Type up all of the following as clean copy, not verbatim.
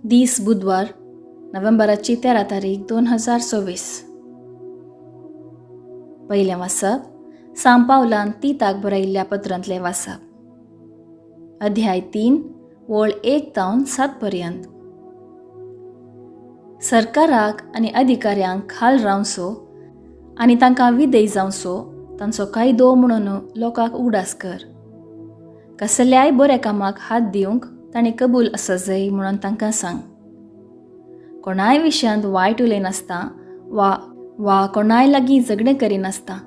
दीस बुधवार, नोव्हेंबराची 13 तारीख 2024. पयलें वाचप सांव पावलान तीताक बरयल्ल्या पत्रांतलें वाचप, अध्याय 3 वळ 1 तावन 7 पर्यंत. सरकाराक आनी अधिकाऱ्यांक खाल रावचो आनी तांकां विधेय जावचो तांचो कायदो म्हणून लोकांक उगडास कर. कसल्याय बऱ्या कामाक हात दिवंक तांणी कबूल आसा जाय म्हणून तांकां सांग. कोणाय विशयांत वायट उलयनासता वा वा कोणाय लागीं झगडें करिनासता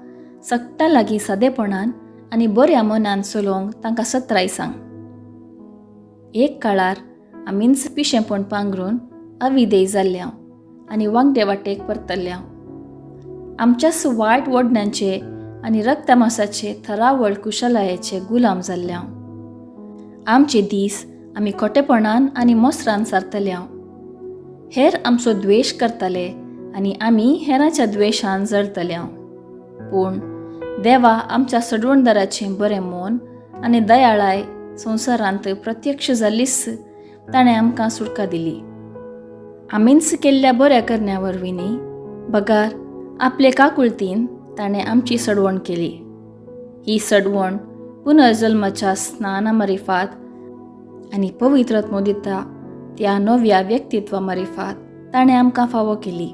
सगटां लागीं सादेपणान आनी बऱ्या मनान चलोवंक तांकां सत्राय सांग. एक काळार आमीच पिशेंपण पांगरून अविधेय जाल्ल्या आनी वांगडे वाटेक परतल्ल्या. आमच्याच वायट वडण्यांचे आनी रक्तमासाचे थरावळ कुशलायेचे गुलाम जाल्ल्या. आमचे दीस आमी खोटेपणान आनी मोसरान सारतल्या. हेर आमचो द्वेश करतले आनी आमी हेरांच्या द्वेशान जळतल्या. पूण देवा आमच्या सडवणदाराचें बरें मन आनी दयाळाय संवसारांत प्रत्यक्ष जाल्लीच ताणें आमकां सुटका दिली. आमीच केल्ल्या बऱ्या करण्या वरवीं न्ही, बगार आपले काकुळतीन ताणें आमची सडवण केली. ही सडवण पुनर्जल्माच्या स्नाना मारिफात आनी पवित्र आत्मो दिता त्या नव्या व्यक्तित्वा मारिफात ताणें आमकां फावो केली.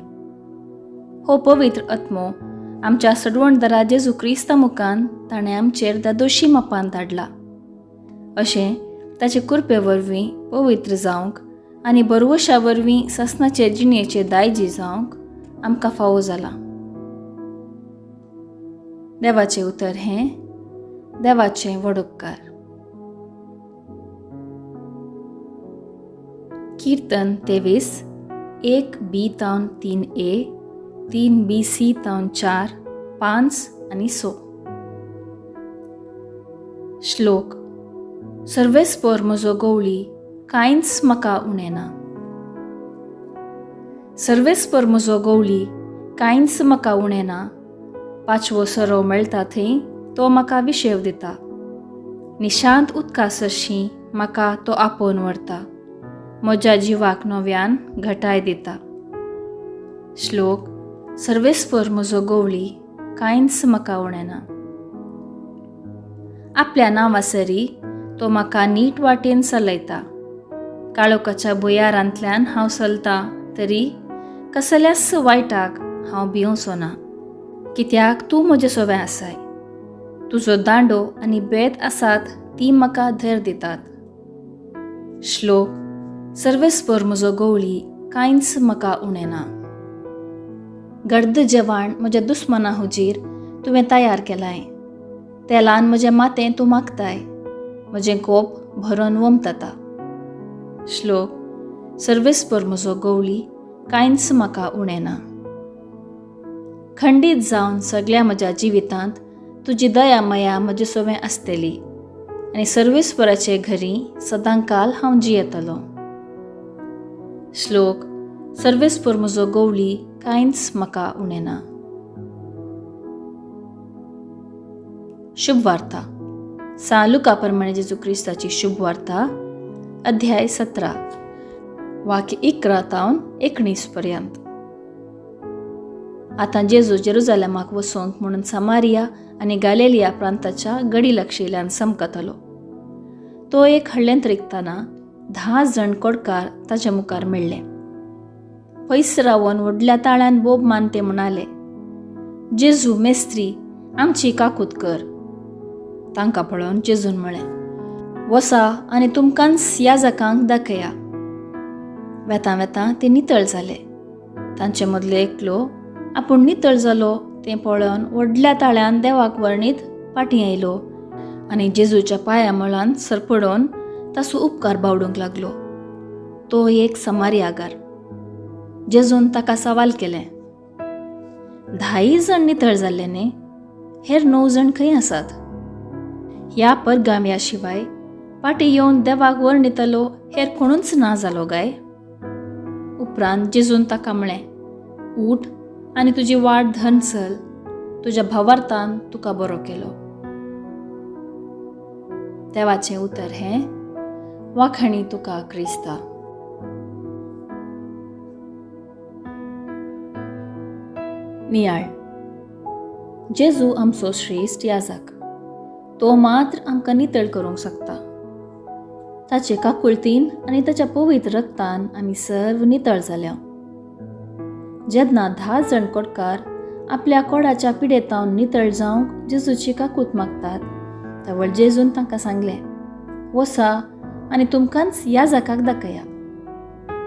हो पवित्र आत्मो आमच्या सडवणदारा जेजू क्रिस्ता मुखान ताणें आमचेर दादोशी मापान धाडला. अशें ताचे कृपे वरवीं पवित्र जावंक आनी बरवशा वरवीं ससनाचे जिणेचे दायजी जावंक आमकां फावो जाला. देवाचें उतर हें देवाचें व्हड उपकार. किर्तन 23 1 बी तावन 3 ए 3 बी सी तावन 4 5 आनी 6. श्लोक सर्वेस्पर म्हजो गवळी कांयच म्हाका उणें ना. सर्वेस्पर म्हजो गवळी कांयच म्हाका उणें ना. पाचवो सरो मेळटा थंय तो म्हाका विशेव दिता. निशांत उदका सरशीं म्हाका तो आपोवन व्हरता. म्हज्या जिवाक नव्यान घटाय दिता. श्लोक सर्वेस्पर म्हजो गवळी कांयच म्हाका उणें ना. आपल्या नांवासरी तो म्हाका नीट वाटेन चलयता. काळोखाच्या भुंयारांतल्यान हांव चलतां तरी कसल्याच वायटाक हांव भिवचो ना, कित्याक तूं म्हजे सोवें आसाय. तुजो दांडो आनी बेत आसात ती म्हाका धैर्य दितात. श्लोक सर्वेस्पर म्हजो गवळी कांयच म्हाका उणें ना. गर्द जेवण म्हज्या दुस्मना हुजीर तुवें तयार केलाय. तेलान म्हजें मातें तूं मागताय. म्हजें कोप भरून वमतता. श्लोक सर्वेस्पर म्हजो गवळी कांयच म्हाका उणें ना. खंडीत जावन सगल्या म्हज्या जिवितांत तुजी दया मया म्हजे सोवें आसतली आनी सर्वेस्पराचे घरी सदांकाल हांव जियेतलो. श्लोक सर्वेस्पर म्हजो गवळी कांयच म्हाका उणें ना. शुभवार्ता सांव लुका प्रमाणे जेजू क्रिस्ताची शुभवार्ता, अध्याय 17 वाक्य 11 तावन 19 पर्यंत. आतां जेजू जेरुजालेमाक वचोंक म्हणून सामारिया आनी गालेलिया प्रांताच्या गडी लागशिल्ल्यान समकतालो. तो एक हळ्ळेंत रिगतना 10 जण कोडकार ताच्या मुखार मेळ्ळे. पयस रावन व्हडल्या ताळ्यान बोब मानते म्हणाले, जेजू मेस्त्री, आमची काकूत कर. तांकां पळोवन जेजून म्हळें, वसा आनी तुमकांच याजकांक दाखया. वेतां वेतां ते नितळ जाले. तांचे मदलो एकलो आपूण नितळ जालो तें पळोवन व्हडल्या ताळ्यान देवाक वर्णीत फाटीं आयलो आनी जेजूच्या पांया मुळांत सरपडोवन ताचो उपकार बावडूंक लागलो. तो एक समारियागार. जेजून ताका सवाल केलें, 10 जण नितळ जाल्ले न्ही, हेर 9 जण खंय आसात? ह्या परगाम्या शिवाय फाटीं येवन देवाक वर्णितलो हेर कोणूच ना जालो गाय? उपरांत जेजून ताका म्हळें, उठ आनी तुजी वाट धन चल, तुज्या भावार्थान तुका बरो केलो. देवाचें उतर हें वाखाणी तुका क्रिस्ता. नियाळ. जेजू आमचो श्रेश्ठ याजक. तो मात्र आमकां नितळ करूंक शकता. ताचे काकुळतीन आनी ताच्या पवित्र रक्तान आमी सर्व नितळ जाल्या. जेन्ना 10 जण कोटकार आपल्या कोडाच्या पिडेतावन नितळ जावंक जेजूची काकूत मागतात, तवळ जेजून तांकां सांगलें, वसा आनी तुमकांच याजकाक दाखया.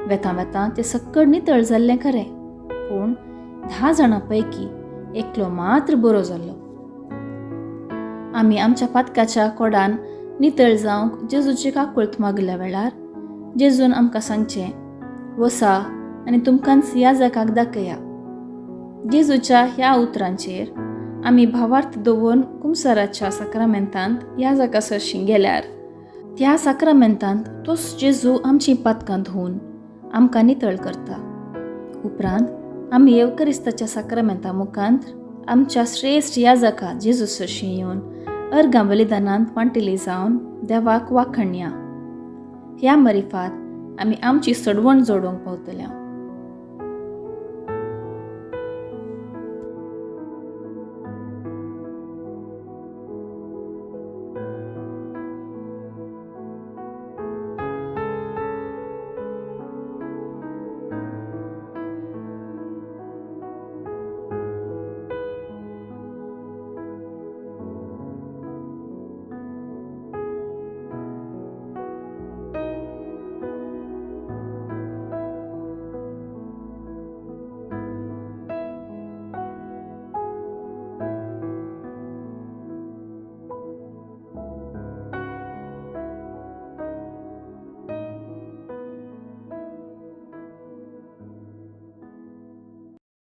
वेतां वेतां ते सक्कड नितळ जाल्लें खरें, पूण 10 जाणां पैकी एकलो मात्र बरो जाल्लो. आमी आमच्या पातकाच्या कोडान नितळ जावंक जेजूची काकूळत मागल्या वेळार जेजून आमकां सांगचें, वसा आनी तुमकांच याजकाक दाखया. जेजूच्या ह्या उतरांचेर आमी भावार्थ दवरून कुमसराच्या साक्रामेंतांत याजका सरशीं गेल्यार त्या साक्रामेंतांत तोच जेजू आमचीं पातकां धुवन आमकां नितळ करता. उपरांत आमी येवकरिस्ताच्या साक्रामेंता मुखांत आमच्या श्रेश्ठ याजका जेजू सरशीं येवन अर्गां बलिदानांत वांटिली जावन देवाक वाखणया. ह्या मरिफात आमी आमची सडवण जोडूंक पावतल्या.